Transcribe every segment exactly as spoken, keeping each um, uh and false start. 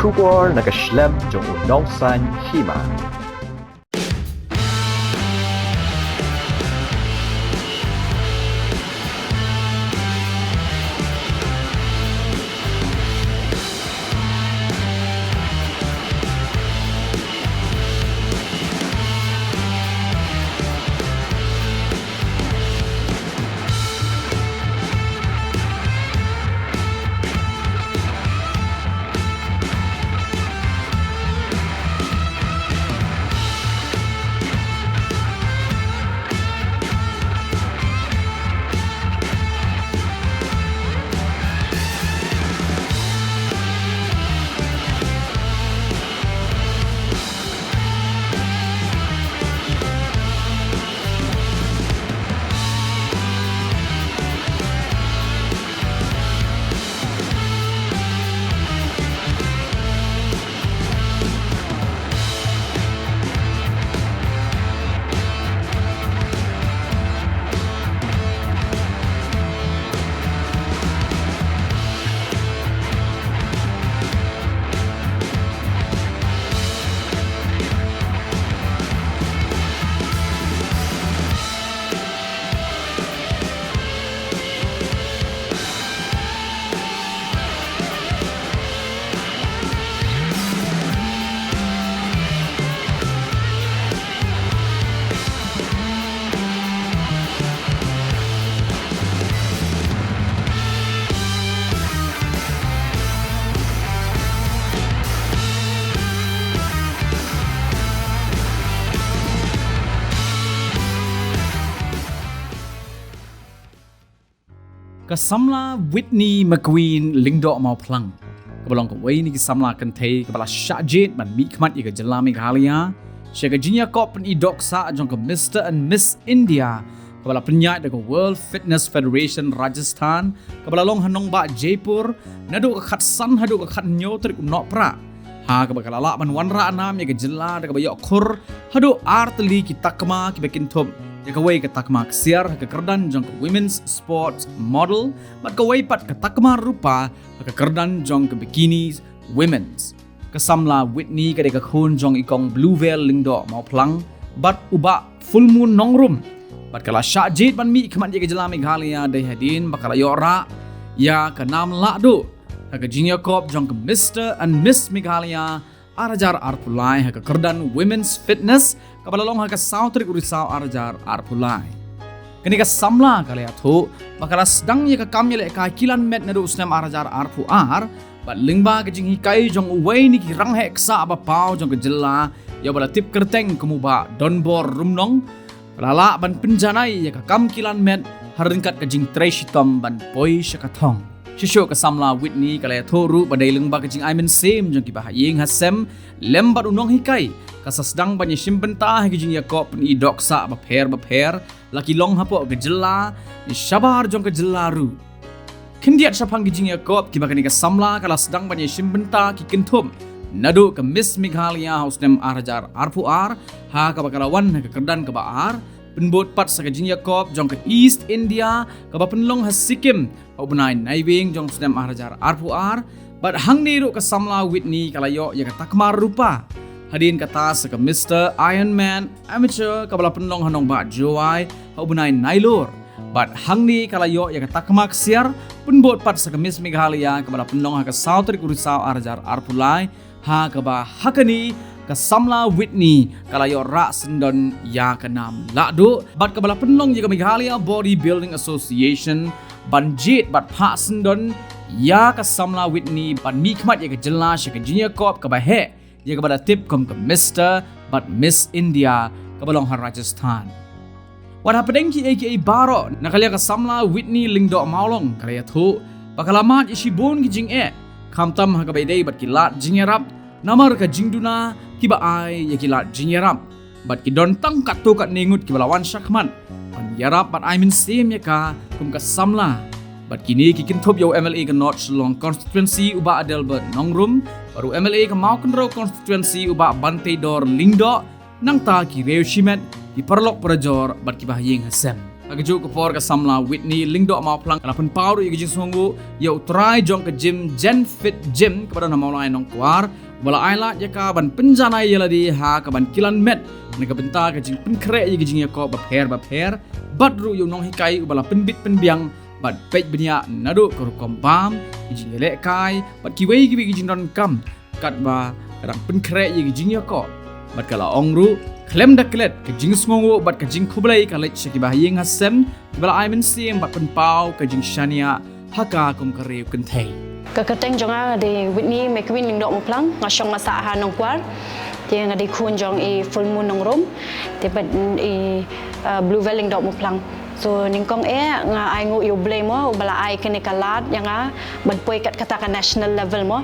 Khubor na ka shlem jong u nongsaiñ hima. Ka samla Whitney McQueen Lyngdoh Mawphlang, kaba long kawei na ki samla kynthei kaba la shah jied ban mihkhmat ïa ka jylla Meghalaya sha ka jingïakob pyni dohksah jong ka Mister and Miss India, kaba la pynïaid da ka World Fitness Federation Rajasthan, kaba la long ha nongbah Jaipur naduh ka khatsan haduh ka khathynñiew tarik u Nohprah, ha kaba ka la lah ban wanrah nam ïa ka jylla da kaba ïoh khur haduh ar tylli ki takma kiba kynthup ïa kawei ka takma ksiar ha ka kyrdan jong ka Women's Sports Model, bad kawei pat ka takma rupa ha ka kyrdan jong ka Bikini Women's. Ka samla Whitney ka dei ka khun jong i kong Bluevale Lyngdoh Mawphlang bad u bah Fullmoon Nongrum, bad ka la shah jied ban mihkhmat ïa ka jylla Meghalaya dei hadien ba ka la ïoh rah ïa ka nam lahduh ha ka jingïakob jong ka Mister and Miss Meghalaya ar hajar arphew lai ha ka kyrdan Women's Fitness, kaba la long ha ka saw tarik u Risaw ar hajar arphew lai. Kane ka samla ka la ïathuh ba ka la sdang ïa ka kam ïalehkai kilan met naduh u snem ar hajar arphew ar, bad lyngba ka jinghikai jong uwei na ki rangheh ksah ba paw jong ka jylla, ïa uba la tip kyrteng kum u bah Donbor Rumnong, ka la lah ban pynjanai ïa ka kam kilan met ha ryngkat ka jingtrei shitom ban poi sha ka thong. Shisha ka samla Whitney ka la ïathuh ruh ba dei lyngba ka jingai mynsiem jong kiba ha ïing ha sem lem bad u nonghikai, ka sa sdang ban ïashim bynta ha ki jingïakob pyni dohksah bapher bapher, la ki long hapoh ka jylla ne shabar jong ka jylla ruh. Khyndiat shaphang ki jingïakob kiba kane ka samla ka la sdang ban ïashim bynta ki kynthup naduh ka Miss Meghalaya ha u snem ar hajar arphew ar, ha kaba ka la wan ha ka kyrdan kaba ar, pynbud pat sa ka jingïakob jong ka East India kaba pynlong ha Sikkim ha u bnai Naiwieng jong u snem ar hajar arphew ar, bad hangne ruh ka samla Whitney ka la ïoh ïa ka takma rupa hadien kata sa ka Mister Ironman Amateur kaba la pynlong ha nongbah Jowai ha u bnai Nailur. Bad hangne ka la ïoh ïa ka takma ksiar pynbud pat sa ka Miss Meghalaya kaba la pynlong ha ka saw tarik u Risaw ar hajar arphew lai, ha kaba ha kane ka samla Whitney ka la ïoh rah syndon ïa ka nam lahduh, bad kaba la pynlong ïa ka Meghalaya Bodybuilding Association ban jied bad phah syndon ïa ka samla Whitney ban mihkhmat ïa ka jylla sha ka jingïakob kaba heh, ïa kaba la tip kum ka Mister bad Miss India, kaba long ha Rajasthan. Wat hapdeng kiei kiei baroh, na ka liang ka samla Whitney Lyngdoh Mawphlang ka la ïathuh ba ka la mad ïa shibun ki jingeh, khamtam ha kaba ïadei bad ki lad jingïarap, namar ka jingduna kiba ai ïa ki lad jingïarap. Bad ki don tang katto katne ngut kiba la wan shakhmat ban ïarap bad ai mynsiem ïa ka kum ka samla. Bad kine ki kynthup ïa u M L A ka North Shillong Constituency u bah Adelbert Nongrum, bad u M L A ka Mawkynrew Constituency u bah Banteidor Lyngdoh, nangta ki riew shimet, ki paralok parajor bad kiba ha ïing ha sem. Ka juh ka por ka samla Whitney Lyngdoh Mawphlang ka la pynpaw ruh ïa ka jingsngewnguh ïa u trai jong ka gym Gen Fit Gym kaba don ha Mawlai Nongkwar, uba la ai lad ïa ka ban pynjanai ïa lade ha kaban kilan met na ka bynta ka jingpynkhreh ïa ka jingïakob bapher bapher, bad ruh ïa u nonghikai uba la pynbit pynbiang bad peit bniah naduh ka rukom bam, ka jingïalehkai bad kiwei kiwei ki jingdonkam, katba ka dang pynkhreh ïa ka jingïakob. Bad ka la ong ruh, khlem da klet, ka jingsngewnguh bad ka jingkhublei ka leit sha ki bahaïing hasem kiba la ai mynsiem bad pynpaw ka jingshaniah ha ka kum ka riew kynthei. Ka kyrteng jong nga dei Whitney Mekwin Lyngdoh Mawphlang, nga shong nga sah ha Nongkwar. Te nga dei khun jong i Full Moon Nongrum, te bad i, uh, Blue Veil Lyngdoh Mawphlang. So nyngkong eh nga ainguh ïa U Blei mo, uba la ai kane ka lad ïa nga ban poi kat kata ka national level mo,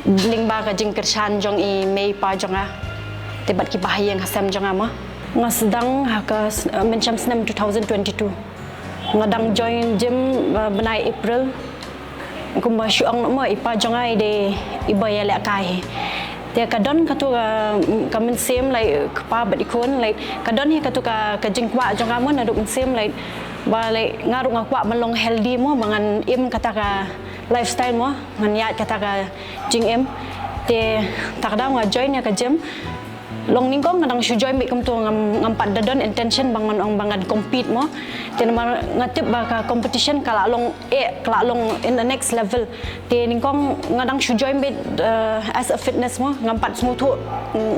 lyngba ka jingkyrshan jong i mei pa jong nga, te bad ki bahaïing hasem jong nga mo. Nga sdang ha ka s-, uh, mynshem snem two thousand twenty-two. Nga dang join gym, uh, bnai April. Kumba shu ong mo, i pa jong nga i dei iba ïalehkai hi. Te ka don katu ka, ka mynsiem, like, kpa bad i khun, like, ka don hi katu ka, ka jingkwah jong nga mo naduh mynsiem, like, ba, like, nga ruh nga kwah ban long healthy mo, ba ngan im kata ka lifestyle mo, ngan ïaid kata ka jingim. Te kata ka daw nga join ïa ka gym. Long nyngkong nga dang shu join beit kumto, ngam, ngam pat da don intention ba ngan ong ba ngan compete mo. Te namar nga tip ba ka competition ka la long, eh, ka la long in the next level. Te nyngkong nga dang shu join beit, uh, as a fitness mo, ngam pat sngewthuh.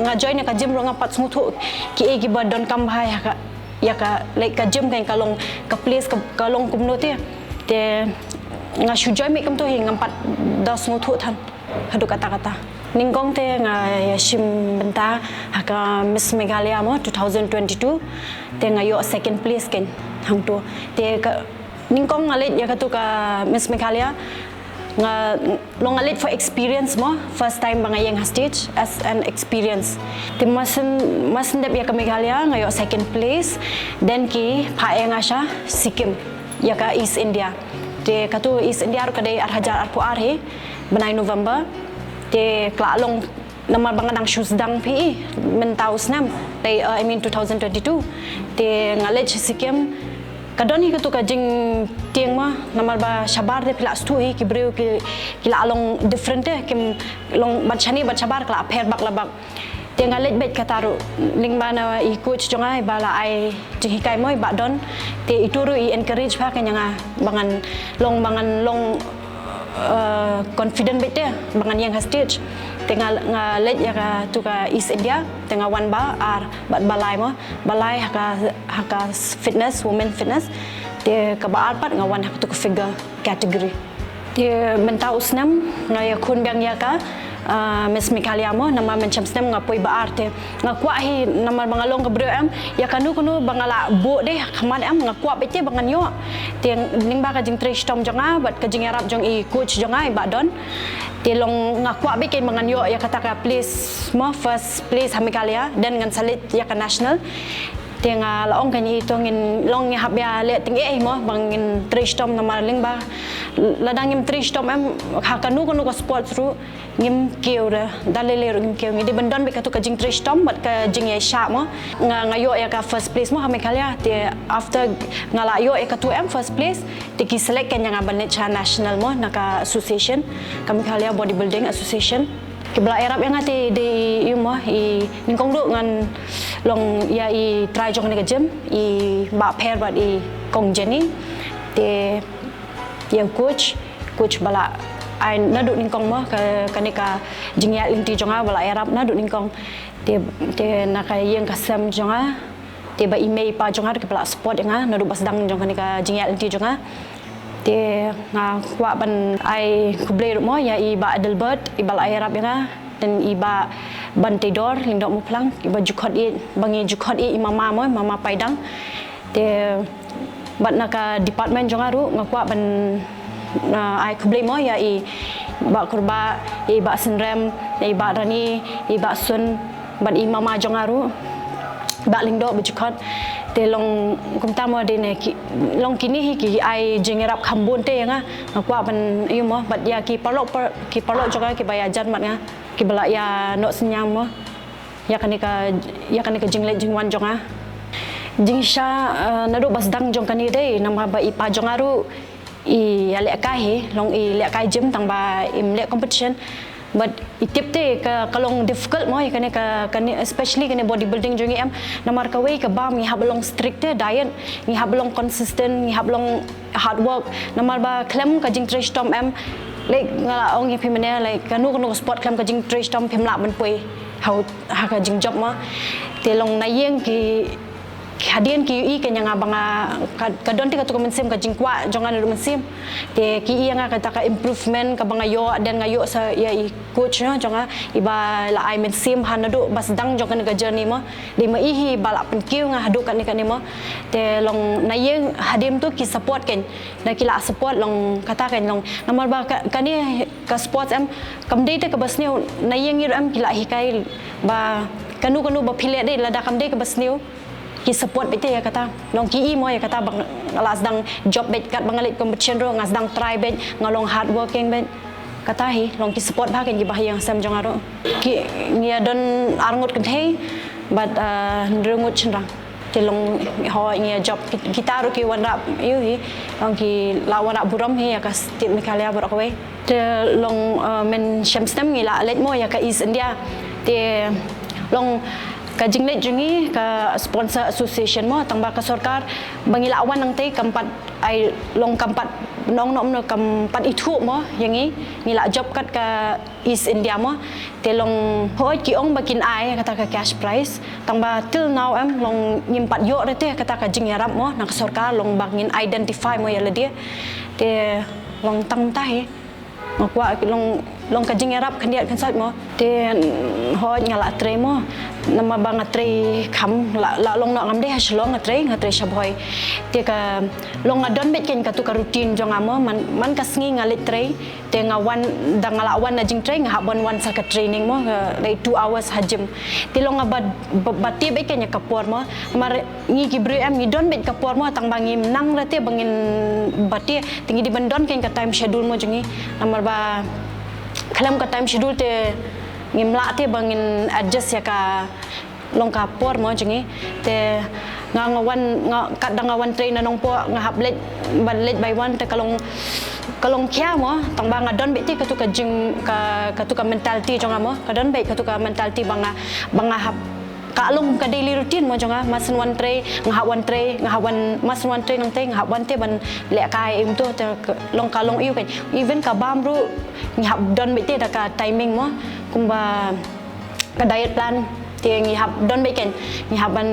Nga join ïa ka gym ruh ngam pat sngewthuh kiei kiba donkam bha ïa ka, ïa ka, like, ka gym ka, ka long ka place ka, ka long kumno te. Te nga shu join beit kumto hi, ngam pat da sngewthuh than haduh katta katta. Nyngkong te nga ïashim bynta ha ka Miss Meghalaya mo two thousand twenty-two. Te nga ïoh second place kein hangto. Te ka nyngkong nga leit ïa katu ka Miss Meghalaya, nga long nga leit for experience mo, first time ba nga ïeng ha stage, as an experience. Te mar syn, mar syn dep ïa ka Meghalaya nga ïoh second place. Then ki phah ïa nga sha Sikkim, ïa ka East India. Te katu East India ruh ka dei ar hajar arphew ar hi, bnai November. Te ka la long namar ba nga dang shu sdang phi i mynta u snem, te, uh, I mean two thousand twenty-two. Te nga leit sha Sikkim, ka don hi katu ka jingtieng mo, namar ba shabar te phi la sngewthuh hi, ki briew ki, ki la long different te, kim long bad shane bad shabar ka la pher bak la bak. Te nga leit beit kata ruh lyngba na i coach jong nga iba la ai jinghikai mo, i Bah Don. Te itu ruh i encourage bha kein ïa nga ba ngan long, ba ngan long, eh, confident beit te ba ngan ïeng ha stage. Te nga, nga leit ïa katu ka East India, te nga wan ba ar bad ba lai mo, ba lai ha ka, ha ka fitness, women fitness. Te kaba ar pat nga wan ha katu ka figure category. Te mynta u snem nga ïakhun biang ïa ka, ah, Miss Meghalaya mo, namar mynshem snem nga poi ba ar te. Nga kwah hi namar ba nga long ka briew em, ïa kano kano ba nga la buh de ha khmat em, nga kwah beit te ba ngan ïoh. Te lyngba ka jingtrei shitom jong nga bad ka jingïarap jong i coach jong nga i Bah Don. Te long nga kwah beit kein ba ngan ïoh ïa kata ka place mo, first place ha Meghalaya, then ngan sa leit ïa ka national. Te nga la ong kein ïa i to ngin long ngi hap ïaleh tyngeh hi mo, ba ngin trei shitom namar lyngba lada ngim trei shitom em ha kano kano ka sports ruh ngim kiew re, da lei lei ruh ngim kiew. Ngi dei ban don beit katu ka jingtrei shitom bad ka jingïaishah mo. Nga, nga ïoh ïa ka first place mo ha Meghalaya. Te after nga la ïoh ïa katu em first place, te ki select kein ïa nga ban leit sha national mo na ka association, ka Meghalaya Bodybuilding Association. Kiba la ïarap ïa nga te dei i mo, i nyngkong ruh ngan long ïa i trai jong kane ka gym, i Bah Pher bad i Kong Jenny. Te ïa u coach, coach ba la ai naduh nyngkong mo, ka, kane ka jingïaid lynti jong nga ba la ïarap naduh nyngkong. Te, te na ka ïing ka sem jong nga, te ba i mei i pa jong nga ruh kiba la support ïa nga naduh ba sdang jong kane ka jingïaid lynti jong nga. Te nga kwah ban ai khublei ruh mo ïa i Bah Adelbert, iba la ïarap ïa nga, then i Bah Banteidor Lyngdoh Muphlang, iba ju khot ïa, ba ngi ju khot ïa i mama mo, mama Paidang. Te bad na ka department jong nga ruh nga kwah ban, ah, ai khublei mo ïa i Bah Kurbah, i Bah Synrem, i Bah Rani, i Bah Sun, bad i mama jong nga ruh, Bah Lyngdoh ba ju khot. Te long kumta mo, dei ne ki, long kine hi ki ai jingïarap kham bun te ïa nga. Nga kwah ban ïa mo bad ïa ki paralok, par-, ki paralok jong nga kiba ïajan bad nga, kiba la ïa noh synñiang mo ïa kane ka, ïa kane ka jingleit jingwan jong nga. Jingshisha, eh, naduh ba sdang jong kane dei namar ba i pa jong nga ruh i ïalehkai hi, long i lehkai gym tang ba im leh competition. But i tip te ka, ka long difficult mo ïa kane ka, kane, especially kane bodybuilding jong ngi em. Namar kawei ka bam ngi hap long strict te diet, ngi hap long consistent, ngi hap long hard work. Namar ba khlem ka jingtrei shitom em, like nga la ong ïa phi mynne, like kano kano ka sport khlem ka jingtrei shitom phim lah ban poi ha u, ha ka jingjop mo. Te long na ïing ki, hadien ki ïohi kein ïa nga ba nga, ka, ka don te katu ka mynsiem, ka jingkwah jong nga naduh mynsiem. Te ki ïohi ïa nga kata ka improvement kaba nga ïoh, then nga ïoh sa ïa i coach, no, jong nga, iba la ai mynsiem ha naduh ba sdang jong kane ka journey mo. Dei ma i hi ba la pynkiew nga haduh kane kane mo. Te long na ïing hadien tu ki support kein, na ki la support long kata kein long. Namar ba ka, kane ka sports em, kam dei te kaba sniew, na ïing ngi ruh em ki la hikai ba kano kano ba phi leh dei, lada kam dei kaba sniew ki support beit te ïa kata. Long ki i mo ïa kata ba nga la sdang jop beit, katba nga leit competition ruh nga sdang try beit, nga long hard working beit. Kata hi, long ki support bha kein kiba ha ïing ha sem jong nga ruh. Ki, ngi ïa don arngut kynthei bad, ah, hynriew ngut shynrang. Te long, hooid, ngi ïa jop, ki, kita ruh ki wanrah, ïohi, long ki la wanrah burom hi ïa ka state Meghalaya baroh kawei. Te long, eh, mynshem snem ngi la leit mo ïa ka East India. Te long ka jingleit jong ngi ka sponsor association mo, tang ba ka sorkar ba ngi la wan nangtei kam pat ai, long kam pat nong nom no, kam pat ithuh mo ïa ngi, ngi la jop kat ka East India mo. Te long, hooid, ki ong ba kin ai kata ka cash prize, tang ba till now em long ngim pat ïoh re te kata ka jingïarap mo na ka sorkar long ba ngin identify mo ïa lade. Te long tang ta hi. Nga kwah long, long ka jingïarap khyndiat khynsoit mo. Te, mm, hooid, nga la trei mo. Namar ba nga trei kham la, la long noh, ngam dei ha Shillong nga trei, nga trei sha Bhoi. Te ka long nga don beit kein katu ka routine jong nga mo, man, man ka sngi nga leit trei. Te nga wan, da nga la wan na jingtrei nga hap ban wan sa ka training mo, ka, like, two hours ha gym. Te long nga ba, ba, ba tip beit kein ïa ka por mo. Namar ngi ki briew em ngi don beit ka por mo, tang ba ngim nang re te ba ngin bati, te ngi dei ban don kein ka time schedule mo jong ngi. Namar ba khlem ka time schedule te ngim lah te ba ngin adjust ïa ka, long ka por mo jong ngi. Te nga, nga wan, nga, katba nga wan trei na Nongpoh nga hap leit, ban leit bai wan te ka long, ka long khia mo, tang ba nga don beit te katu ka jing, ka, katu ka mentality jong nga mo, ka don beit katu ka mentality ba nga, ba nga hap ka long ka daily routine mo jong nga, mar shu wan trei nga hap wan trei, nga hap wan, mar shu wan trei nangtei nga hap wan te ban lehkai, im tu te ka, long ka long ïoh kein. Even ka bam ruh ngi hap don beit te da ka timing mo, kumba ka diet plan te ngi hap don beit kein. Ngi hap ban,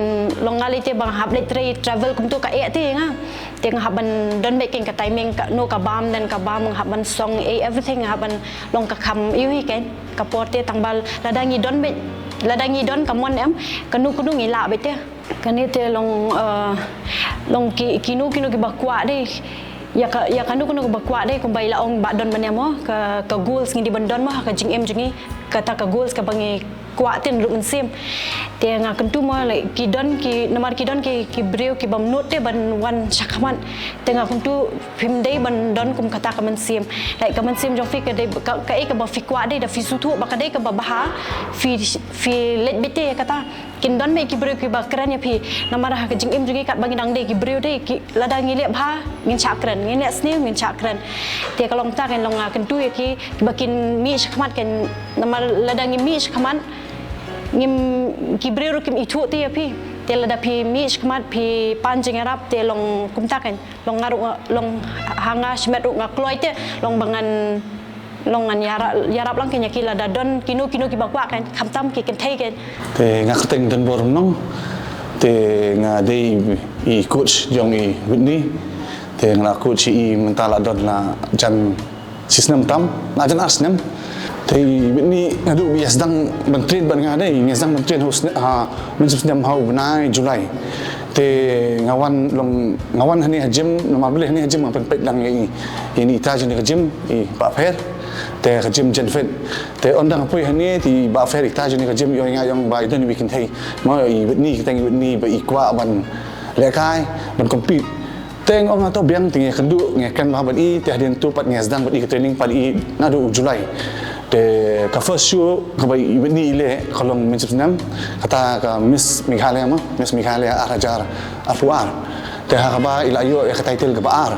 long nga lei te ba nga hap leit trei, travel kumtu ka eh te nga. Te nga hap ban don beit kein ka timing, kano ka bam, then ka bam nga hap ban song, eh, everything nga hap ban, long ka kham ïohi kein. Ka por te tang ba lada ngi don beit, lada ngi don ka mon em, kano kano ngi lah beit te. Kane te long, eh, long ki, kino kino kiba kwah dei. Ïa ka, ïa kano kano kiba kwah dei, kumba i la ong Bah Don mynne mo, ka, ka goals ngi dei ban don mo ha ka jingim jong ngi. Kata ka goals kaba ngi kwah te naduh mynsiem. Te nga kyntu mo, like, ki don ki, namar ki don ki, ki briew ki bym nud te ban wan shakhmat. Te nga kyntu phim dei ban don kum kata ka mynsiem. Like, ka mynsiem jong phi ka dei ka, kaei kaba phi kwah dei, da phi sngewthuh ba ka dei kaba bha, phi, phi leit beit te ïa kata. Kin don beit ki briew kiba kren ïa phi. Namar ha ka jingim jong ngi katba ngi dang dei ki briew dei, ki, lada ngi leh bha ngin shah kren, ngi leh sniew ngin shah kren. Te ka long kata kein, long nga kyntu ïa ki, kiba kin mih shakhmat kein, namar lada ngi mih shakhmat ngim, ki briew ruh kim ithuh te ïa phi. Te lada phi mih shakhmat phi pan jingïarap te long kumta kein. Long nga ruh nga, long ha nga shimet ruh nga kloi te, long ba ngan, long ngan ïarap, ïarap lang kein ïa ki lada don kino kino kiba kwah kein, khamtam ki kynthei kein. Te nga kyrteng Donbor Mnong. Te nga dei i coach jong i Whitney. Te nga la coach i mynta la don la jan shisnem tam, la jan ar snem. Te i Whitney naduh ba i sdang ban train bad nga dei, i sdang ban train ha u snem, ha, mynshem snem ha u bnai July. Te nga wan long, nga wan hangne ha gym, namar balei hangne ha gym nga pynpeit lang ïa i, ïa i ta jong ka gym, i Bah Pher. Te ka gym Gen Fit. Te ynda nga poi hangne te i Bah Pher i ta jong ka gym i ong ïa nga, i ong ba i don iwei i kynthei. Mo i Whitney, kyrteng i Whitney ba i kwah ban lehkai, ban compete. Te nga ong nga to biang, te nga kynduh, nga kren bha bad i, te hadien tu pat nga sdang bad i ka training pat i naduh u July. Te ka first show kaba i Whitney i leh ka long mynshipsnem, kata ka Miss Meghalaya mo, Miss Meghalaya ar hajar arphew ar. Te ha kaba i la ïoh ïa ka title kaba ar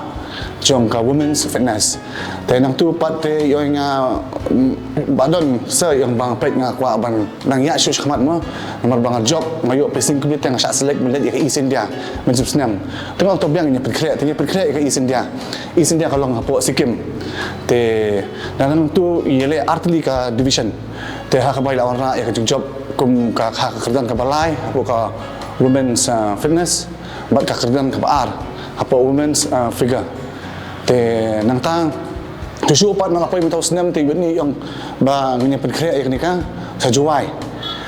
jong ka women's fitness. Te nangtu pat te ïoh nga, mm, ba don sa ïa ba nga peit nga kwah ban nang ïa shu shkhmat mo. Namar ba nga job, nga ïoh placing kaba te nga shah select ban leit ïa ka East India mynshipsnem. Te nga to biang ïa pynkhreh, te ïa pynkhreh ïa ka East India. East India ka long hapoh Sikkim. Te nangtu ïa leh artylli ka division. Te ha kaba i la wanrah ïa ka jingjob kum ka, ka kyrdan kaba lai hapoh ka women's, uh, fitness bad ka kyrdan kaba ar hapoh women's, uh, figure. Te nangta shuh shuh pat na la poi mynta u snem te i Whitney i ong ba ngin ïa pynkhreh ïa kane ka sa Jowai.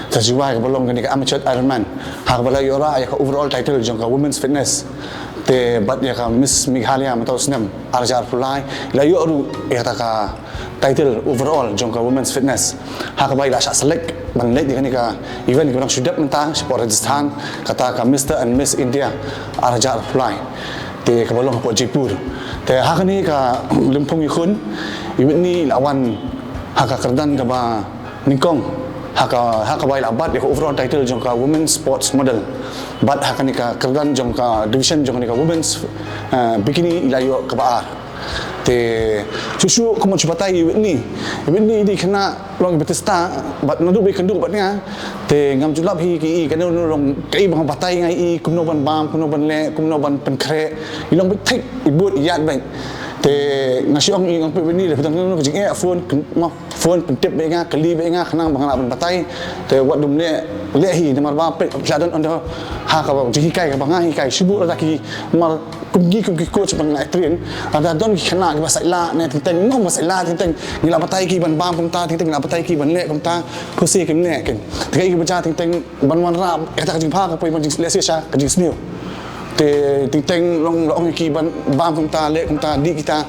Sa Jowai kaba long kane ka amateur Ironman. Ha kaba la ïoh rah ïa ka overall title jong ka women's fitness. Te bad ïa ka Miss Meghalaya mynta u snem ar hajar arphew lai, la ïoh ruh ïa kata ka title overall jong ka women's fitness. Ha kaba i la shah select ban leit ïa kane ka event kaba nang shu dep mynta shapoh Rajasthan, kata ka Mister and Miss India ar hajar arphew lai. Te kaba long hapoh Jaipur. Te ha kane ka lympung ïakhun i Whitney i la wan ha ka kyrdan kaba nyngkong ha ka, ha kaba i la bat ïa ka overall title jong ka women's sports medal. Bad ha kane ka kyrdan jong ka division jong kane ka women's, uh, bikini i la ïoh kaba ar. Te shuh shuh kumno shu batai i Whitney. I Whitney i dei khynnah long i ba tista bad naduh ba i kynduh bad nga. Te ngam ju lap hi ki i kano kano long kaei ba nga batai nga i kumno ban bam, kumno ban leh, kumno ban pynkhreh. I long beit thik, i bud i ïaid beit. Te nga shu ong i, ong peit Whitney, lada phi don kano kano ka jingeh, phone, mo, phone pyntip beit nga, kylli beit nga khnang ba nga lah ban batai. Te wat dum leh, leh hi, namar ba phi la don ynda ha kaba jinghikai kaba nga hikai, shu buh lada ki, namar kum ngi kum ki coach ba nga train, lada don ki khynnah kiba sait lah ne teng teng, ngim ba sait lah teng teng, ngi la batai ki ban bam kumta teng teng, ngi la batai ki ban leh kumta, phusi kim leh kin. Te kaei kaba jia teng teng ban wanrah kata ka jingpha ka poi ban jing, lehse sha ka jingsniew. Te teng teng long, long ong ki ban bam kumta, leh kumta, dih kita.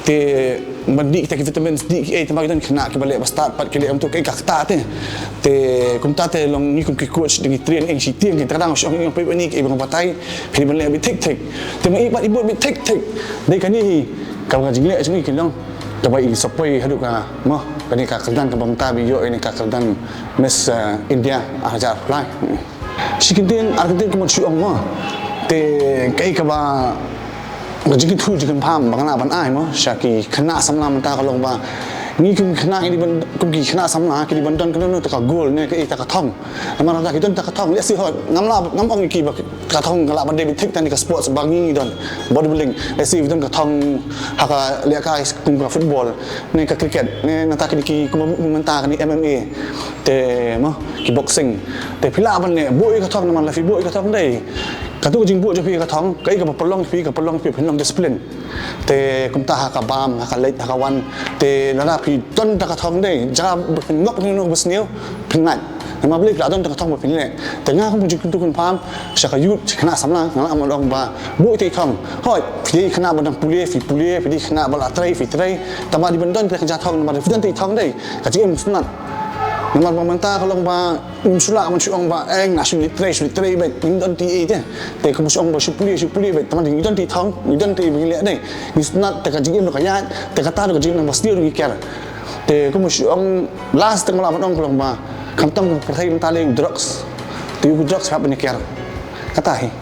Te ban dih kita ki vitamins, dih kiei, te ma ki don khynnah kiba leh ba stad pat ki leh kumta, kaei kata te. Te kumta te long ngi kum ki coach da ngi train ïeng shiteng, te ka dang shu ong ïeng peit Whitney, kaei ba nga batai phi ban leh beit thik thik. Te ma i pat i bud beit thik thik. Dei kane hi kaba ka jingleh jong i ki long kaba i sa poi haduh ka, mo, kane ka kyrdan kaba mynta ba i ïoh ïa kane ka kyrdan Miss, uh, India ar hajar arphew lai. Shi kyntien ar kyntien kumno shu ong mo. Te kaei kaba ka jingkyntu jingkynpham ba nga lah ban ai mo sha ki khynnah samla mynta ka long ba ngi kum ki khynnah ngi dei ban, kum ki khynnah samla ki dei ban don kano kano kata ka goal ne kaei kata ka thong. Namar lada ki don kata ka thong, lehse hooid ngam lah, ngam ong ïa ki ba ka thong ka lah ban dei beit thik tang ïa ka sports ba ngi don, bodybuilding. Lehse ki don ka thong ha ka lehkai kum ka football ne ka cricket ne nangta kine ki kumba mynta kane M M A. Te mo, ki boxing. Te phi lah ban leh, buh ïa ka thong, namar lada phi buh ïa ka thong dei, kato ka jingbuh jong phi ïa ka thong, kaei kaba pynlong ïa phi, ka pynlong ïa phi, pynlong discipline. Te kumta ha ka bam, ha ka leit, ha ka wan. Te lada phi don kata ka thong dei, jaka ba phin ngop kano kano ba sniew, phin ngait. Namar balei phi la don kata ka thong ba phin leh. Te nga kum ka jingkyntu kynpham sha ka youth, sha ki khynnah samla, nga lah ban ong ba buh ïa ka thong. Hooid, phi dei khynnah ba dang pule, phi pule, phi dei khynnah ba la trei, phi trei. Tangba dei ban don kata ka jaka thong, namar phi don ïa ka thong dei, ka jingim sngewtynnat. Namar ba mynta ka long ba ngim shu lah ban shu ong ba, eh, nga shu leit trei, shu leit trei beit, ngim don ei ei te. Te kum shu ong ba shu pule, shu pule beit, tangba ngi don ei ei thong, ngi don ei ei ba ngi leh dei. Ngi sngewtynnat, te ka jingim ruh ka ïaid, te kata ruh ka jingim ba sniew ruh ngi ker. Te kum shu ong last te nga lah ban ong ka long ba khamtam ka pyrthei mynta lei u drugs. Te u drugs hap ban ker. Kata hi.